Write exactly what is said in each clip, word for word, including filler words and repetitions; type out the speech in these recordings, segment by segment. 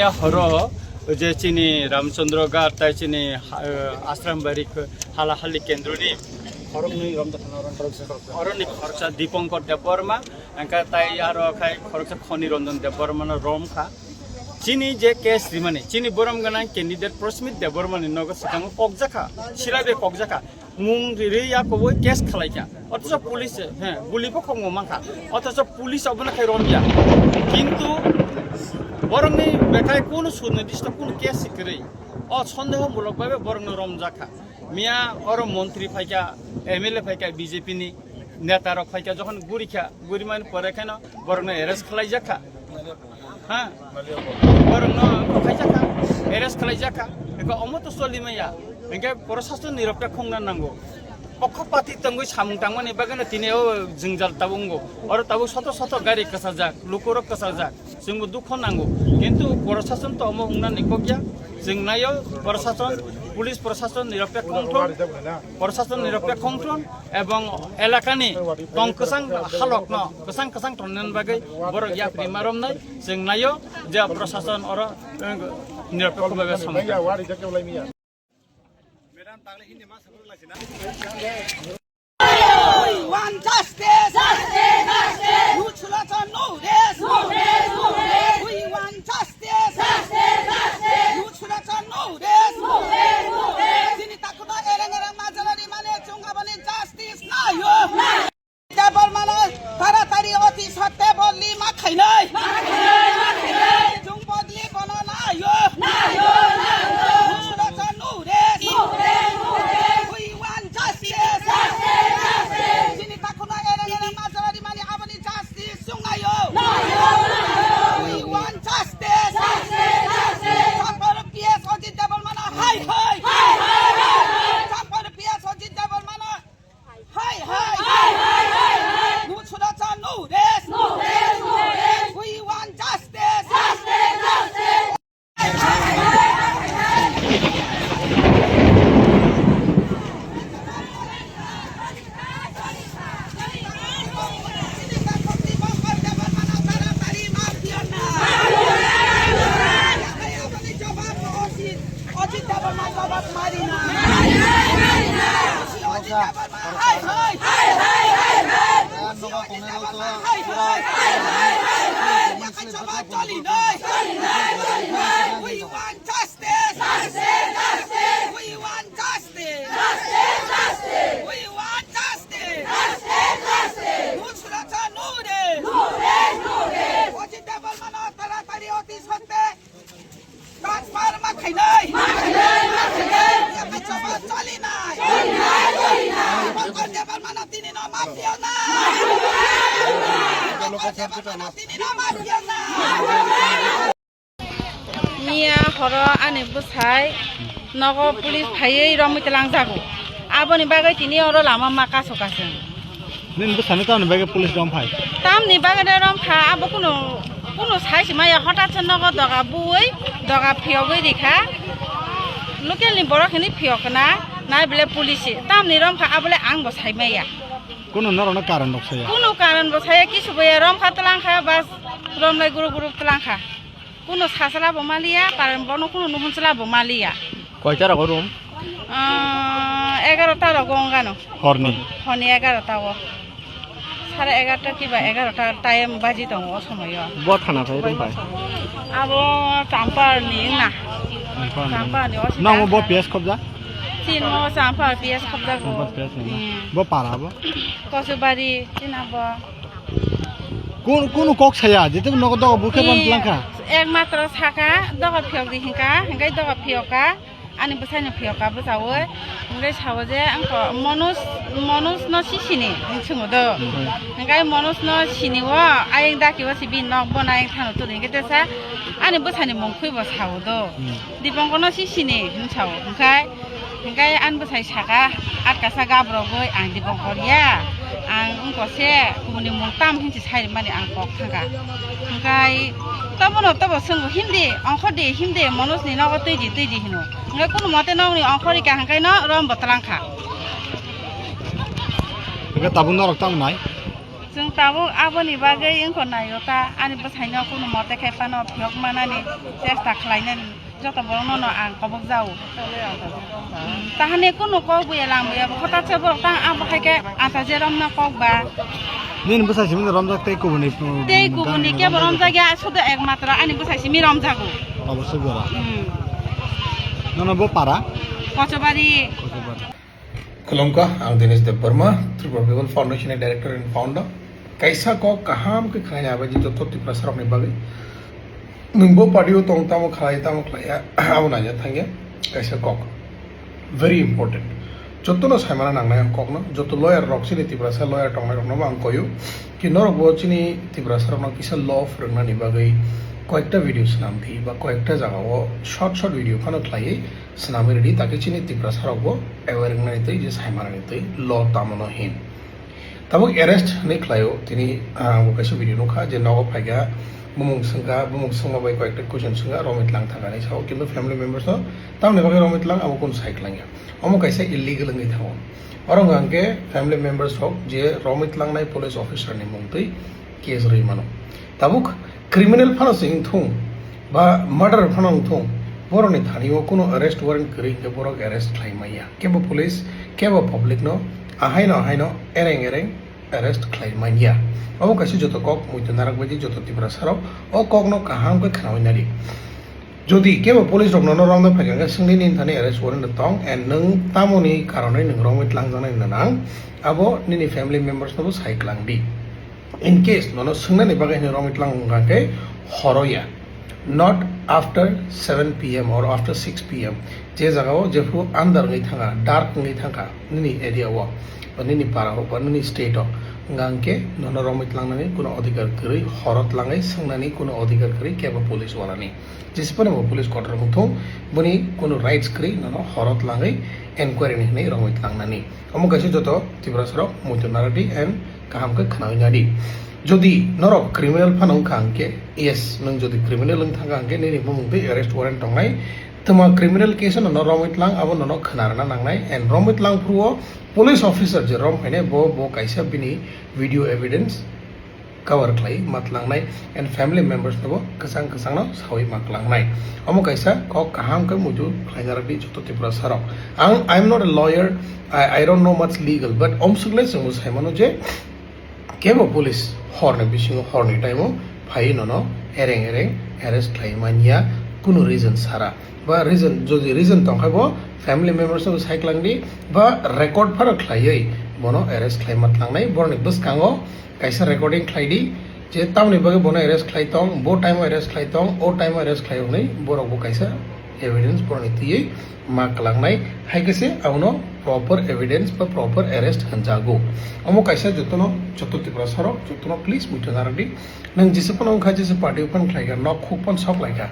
Ya horo je chini Ramchandra Ghat tai chini, eh, Ashram Bari hala hali kendroni khoroknwi romjakha, oroni khoroksa Dipankar Debbarma, angkha tai aro khai khoroksa Khoni Ranjan Debbarma no romkha. Chini je case rimani, chini borom ganang candidate Prasmit Debbarma ni nogo swkango kokjakha, silabe kokjakha. Mung riri ya koboi case khalaikha. Othocho police, he, guli bo khokmo mankha. Othocho police obono khai romya. Kintu borokni bekhai kunu sunirdisto kunu case kwrwi. O sondeho mulok babe borokno romjakha. Miya oro montri phaikha, M L A phaikha B J P ni neta rok phaikha, jokhon gurikha, gurimani pore kheno borokno arrest khalaijakha. Ha? Borokno khaijak kha, arrest khlaijakha. Eko omo to solimaya. Hingke proshasonni nirokta khongna nango. Pokho pati tongwi samung tangmani bagwino tini o jwngjal tabuk wngo. Oro tabuk soto soto gari kwchajak, lukurok kwchajak. Chwngbo dukho nango. Kintu proshasonto omo wngnani kokya. Chwng naio proshasonni, police proshasonni nirokta khongthon. Proshasonni nirokta khongthon. Ebong elakani tong kwchang halokno kwchang kwchang tonnani bagwi borok yapri ma romnai chwng naio je proshashan oro, eh, nirapekho bagwi samung. We want justice. Justice, justice. Nuchula chan no rest. No rest, no rest. We want justice. Justice, justice. Nuchula chan no rest. No rest, no rest. Chini takhukno ereng ereng majra rimani chwng aboni justice naio. Debbarmano taratari oti sotte bodli ma khainai. Chwng bodli bono naio. Nuchula chan no rest. We want justice. Chini takhukno ereng ereng majra rimani aboni justice. Chwng naio. We want justice. Justice, justice. Champar P S Ajit Debbarmano hai hai. Hai hai hai hai. Champar P S Ajit Debbarmano hai hai. Hai hai hai hai. Nuchula chan no rest. No rest, no rest. We want justice. Justice, justice. We want justice! Justice! Justice! We want justice! Justice! Justice! We want justice! Justice! Justice! Nuchula chan no rest! No rest! No rest! Ajit Debbarmano taratari oti sotte transfer ma khainai! Ma khainai! Ma khainai! Yakha choba choli nai! Choli nai! Choli nai! Ajit Debbarmano tini no maaf diyo na! Ajit Debbarmano tini no maaf diyo na! Miya horo ani bwsai nogo police phaiwi romwi twlangjago. Aboni bagwi tini oro lama ma kasu kasung. Nini bwsano tamni bagwi police romphai? Tamni bagwi de romkha, abo kunu, kunu sai se maya, hotat se nogo doga bui, doga phiyogwi rikha. Local ni borok hwnwi phiyokna, nai bele police se. Tamni romkha, abole ang bo sai maya. Kunu norokno karon rok saya? Kunu karon bo saya, kisu bo ya, romkha twlangkha, bas romlai guru guru twlangkha. Kunu sachwla bo maliya, karon bono kunu nuhunchwla bo maliya. Koita rogo room? Ah, egarota rogo wngano. Horni? Horni egarota o. Sare egarota kiba egarota time baji tongo o somoyo. Bo thana phai room phai? Abo Champar ni na. Champar ni. Champar ni, o si Nang bo thangkha. P S khobja? Tin mo Champar P S khobjago. Champar P S ni na. Hmm. Bo para bo? Kosubari, tin abo. Kun, kunu kok saya, jete nogo dogo bukhe ban Ni plangkha. Ekmatro saka, dogo phiyok di hinka, hinkai dogo phiyoka, ani bwsai no phiyoka bwsawi, hinkai sawo je, angko Manoj, Manoj no si sini, hinwi swngo do. Hmm. Hinkai Manoj no sini o, ayang daki o si bini nok bo na ayang thano turi, hinkai tesa, ani bwsai ni mung khwi bo sawo do. Hmm. Dipongkor no si sini, hinwi sawo, hinkai, Hingkai ani bwsai saka, atkasa gabrogwi ang Dipongkor ya, ang wngkose kubuni mung tam hinsi sai rimani ang kok thangkha. Hingkai tobono tobo swngo, "Himdi, ongkhordi, himdi, Manojni nogo twidi, twidi," hino. Hingkai kunu mote nokni ongkhorika hingkai no rom bo twlangkha. Hingke tabuk norok tamo nai? Chwng tabuk aboni bagwi wngkha naio ta, ani bwsaino kunu mote khe phano phiyok manani chesta khlainani joto borokno no ang kobok jao. Hmm, tahani kunu kok buya lang buya bo kota se borok tang abo hai khe anta je romna kok ba. Nini bwsai simi romjak tei kubuni, tei kubuni kebo romjak ya, sudu ekmatro ani bwsai simi romjago. Obosoi gora. Hmm. Nono bo para? Kochobari. Kochobari. Khulumkha, ang Dinesh Debbarma, Tripura People Foundation ni Director and Founder. Kaisa kok kaham khe khlaina bai joto Tiprasa rokni bagwi. Nwng bo party o tong, tamo khlai, tamo khlaiya, abo naina thangya. Kaisa kok. Very important. Jotono saimana nangnai ang kokno. Joto lawyer rok chini Tiprasa lawyer tongnai rokno ang koyo. Ki norok bo chini Tiprasa rokno kisa law phwrwngnani bagwi koyekta video swnam di ba koyekta jagao short short video phano khlaiwi swnamwi rwdi, takhe chini Tiprasa rokbo aware wngnani twi je saimanani twi law tamono hin. Tabuk arrest hinwi khlaio, tini, ah, ang bo kaisa video nukha je nogo phaikha, bumung swngkha, bumung swngma bai koyekta question swngkha, romwi tlang thangkha hinwi sao, kintu family members no tamni bagwi romwi tlang abo kunu sai klangya. Omo kaisa illegal wngwi thango. Oro hwnkha hwnkhe family members rok je romwi tlangnai police officer ni mung twi case rwi mano. Tabuk criminal phano se wngthung ba murder phano wngthung, borokni thani o kunu arrest warrant kwrwi hwnkhe borok arrest khlai manya. Kebo police, kebo public no ahaino ahaino ereng ereng arrest khlai manya. Obo kaisa joto kok muitu narak bai di joto Tiprasa rok o kok no kaham khe khnaui nadi. Jodi kebo police rok nono romna phaikha hwnkhe swngdi nini thani arrest warrant tong and nwng tamoni karonwi nwng romwi tlangjaknai hwnna nang abo nini family members no bo sai klang di. In case nono swngnani bagwi hwnwi romwi tlang wngkha khe horo ya, not after seven P M or after six P M, je jagao jephru andar wngwi thangkha, dark wngwi thangkha nini area o, ba nini para o, ba nini state o, wngkha hwnkhe nono romwi tlangnani kuno odhikar kwrwi, horo tlangwi swngnani kuno odhikar kwrwi kebo police walani. Jesipano bo police kotor wngthung, boni kuno rights kwrwi nono horo tlangwi enquiry ni hwnwi romwi tlangnani. Omo kaisa joto Tiprasa rok muitu naradi and kaham khe khnaui nadi. Jodi norok criminal phano wngkha hwnkhe, yes, nwng jodi criminal wng thangkha hwnkhe nini bumung twi arrest warrant tongnai. Twma criminal case no nono romwi tlang, abo nono khna rwna nangnai and romwi tlang phuru o police officer je rom phainai bo, bo kaisa bini video evidence cover khlai ma tlangnai and family members nobo kwchang kwchangno saui ma klangnai. Omo kaisa kok kaham khe muitu khlaina rwdi joto Tiprasa rok. Ang, I am not a lawyer, I, I don't know much legal, but omswk le chwngbo sai mano je kebo police horni bisingo horni time o phai nono ereng ereng arrest khlai manya kunu reason sara. Ba reason, jodi reason tongkha bo family members nobo sai klangdi ba record phano khlaiwi bono arrest khlai ma tlangnai boroni bwskango. Kaisa recording khlai di je tamoni bagwi bono arrest khlai tong, bo time o arrest khlai tong, o time o arrest khlai hwnwi borok bo kaisa evidence borokni twiwi ma kwlangnai, hai khe se abono proper evidence ba proper arrest hwnjago. Omo kaisa jotono, joto Tiprasa rok jotono please muitu narwk di. Nwng jesa phano wngkha, jesa party o phano khlai kha, nok khuk phano sok lai kha,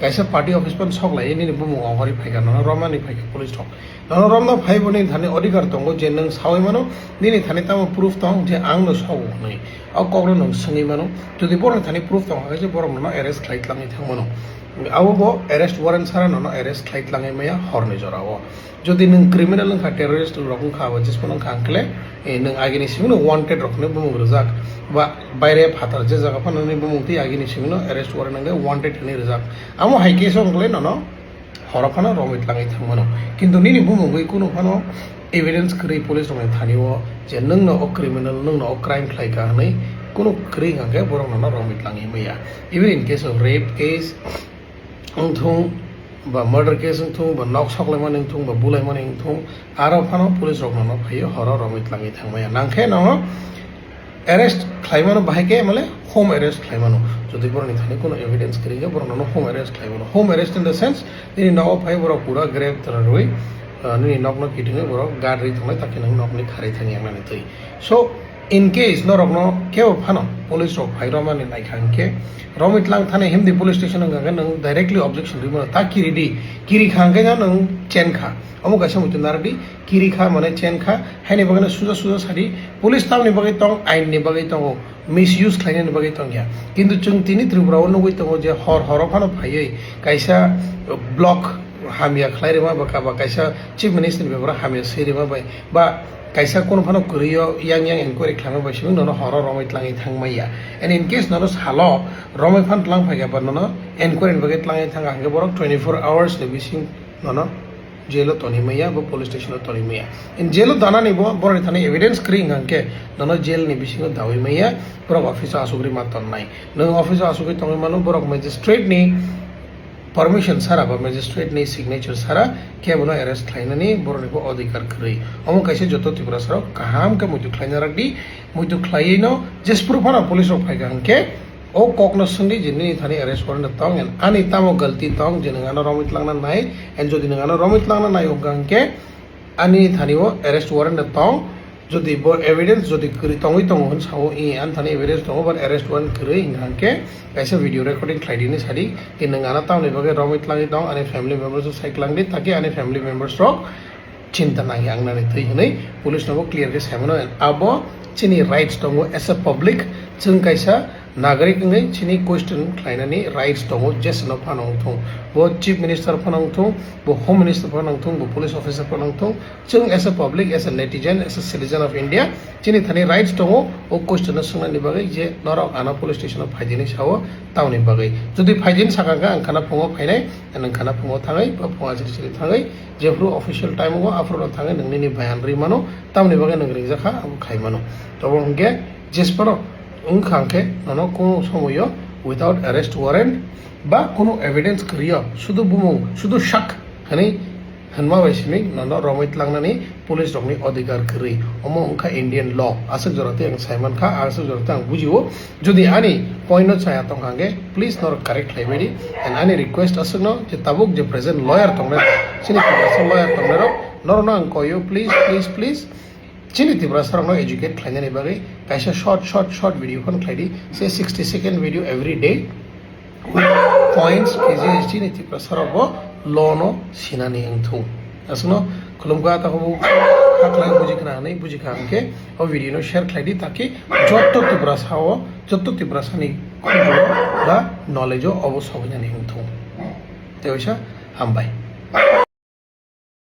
kaisa party office phano sok lai, nini bumung ongkhorwi phai kha, nono romnani phai kha police rok. Nono romna phai bo nini thani odhikar tongo je nwng saui mano, nini thani tamo proof tong je ang no sogo hwnwi. O kokno nwng swngwi mano. Jodi borokni thani proof tong kha khe borok nono arrest khlai tlangwi thang mano. Abo bo arrest warrant sara nono arrest khlai tlangwi maya horni jorao. Jodi nwng criminal wngkha, terrorist rok wngkha, abo jismano wngkha hwnkhe le, eh, nwng agini simi no wanted rok hwnwi bumung rwjak. Ba baire phatar je jaga phano nini bumung twi agini simi no arrest warrant hwnkhe wanted hwnwi rwjak. Amo hai khe se wngkha le nono horo phano romwi tlangwi thang mano. Kintu nini bumungwi kunu phano evidence kwrwi police rokni thani o je nwngno o criminal, nwngno o crime khlai kha hwnwi kunu kwrwi hwnkha khe borok nono romwi tlangwi maya. Even in case of rape case wngthung, ba murder case wngthung, ba nok soklaimani wngthung, ba bulaimani wngthung, aro phano police rok nono phaiwi horo romwi tlangwi thang maya. Nangkhe nono arrest khlai mano, bahai khe male home arrest khlai mano. Jodi borokni thani kuno evidence kwrwi khe borok nono home arrest khlai mano. Home arrest in the sense, nini nogo phai borok pura grab rwi, ah, nini nokno kitingwi borok guard rwi tongnai, takhe nwng nokni kharwi thangwi yangnani twi. So, in case norokno kebo phano police rok phai romani naikha hwnkhe, romwi tlang thani himdi police station wngkha hwnkhe nwng directly objection rwi mano, ta kiri di, kiri kha hwnkhe no nwng chen kha. Omo kaisa muitu narwk di, kiri kha mane chen kha, haini bagwi no suja suja sadi, police tamni bagwi tong, ain ni bagwi tongo, misuse khlainani bagwi tongya. Kintu chwng tini Tripura o nugwi tongo je hor horo phano phaiwi kaisa block, hamya khlai rima ba kaba kaisa chief minister ni bebaro hamya swi rima bai ba kaisa kono phano kwrwi o yang yang enquiry khlaima bai simi nono horo romwi tlangwi thangmaya. And in case nono salo romwi phan tlang phaikha ba nono enquiry ni bagwi tlangwi thangkha hwnkhe borok twenty four hours ni bising nono jail o tonwi maya ba police station o tonwi maya. In jail o danani bo borokni thani evidence kwrwi hwnkha hwnkhe nono jail ni bisingo dawi maya, borok office o asugri ma tonnai. Nwng office o asugwi tongwi mano, borok magistrate ni permission sara ba magistrate ni signature sara kebono arrest khlainani borokni bo odhikar kwrwi. Omo kaisa joto Tiprasa rok kaham khe muitu khlaina rwdi, muitu khlaiwi no jespuru phano police rok phaikha hwnkhe o kokno swngdi je nini thani arrest warrant tong and ani tamo galti tong je nwng ano romwi tlangna nai and jodi nwng ano romwi tlangna nai hwnkha hwnkhe ani thani o arrest warrant tong. Jodi bo evidence jodi kwrwi tongwi tongo hwn sao, i, ani thani evidence tongo, but arrest warrant kwrwi hwnkha hwnkhe kaisa video recording khlai dini sadi, ke nwng ano tamni bagwi romwi tlangwi tong, ani family members rok sai klang di, taki ani family members rok chinta nangya wngnani twi hwnwi police nobo clear khe saimano. Abo chini rights tongo as a public, chwng kaisa nagarik wngwi chini question khlainani rights tongo, jeswkno phano wngthung, bo chief minister phano wngthung, bo home minister phano wngthung, bo police officer phano wngthung, chwng as a public, as a netizen, as a citizen of India, chini thani rights tongo o question no swngnani bagwi je norok ano police station o phaidini sao tamoni bagwi. Jodi phaidini sakha khe ang khana phungo phainai, ang khana phungo thangwi ba phungo chiri chiri thangwi, jephru official time o aphuru no thangwi nwng nini bayan rwi mano, tamoni bagwi nwng ringjakha abo khai mano. Tobo hwnkhe jespano wngkha hwnkhe nono kunu somoyo without arrest warrant ba kunu evidence kwrwiyo sudu bumung sudu shak hwnwi hwnma bai simi nono romwi tlangnani police rokni odhikar kwrwi. Omo wngkha Indian law. Aswk jora tei ang saimankha, aswk jora tei ang bujio. Jodi ani point no chaya tongkha hwnkhe, please norok correct khlaibai di. And ani request aswkno je tabuk je present lawyer tongnai, chini professional lawyer tongnai rok, norokno ang koio, please, please, please. Chini Tiprasa rokno educate khlainani bagwi kaisa short, short, short video phano khlai di. Se sixty second video every day. With points, K G S T ni Tiprasa rok bo law no sinani wngthung. Aswkno khulumkha ta hubu kha khlai buji khna hwnwi buji kha hwnkhe o video no share khlai di, taki jotto Tiprasa o, jotto Tiprasa ni khunju ba knowledge o obo sobainani wngthung. Tei waisa hambai.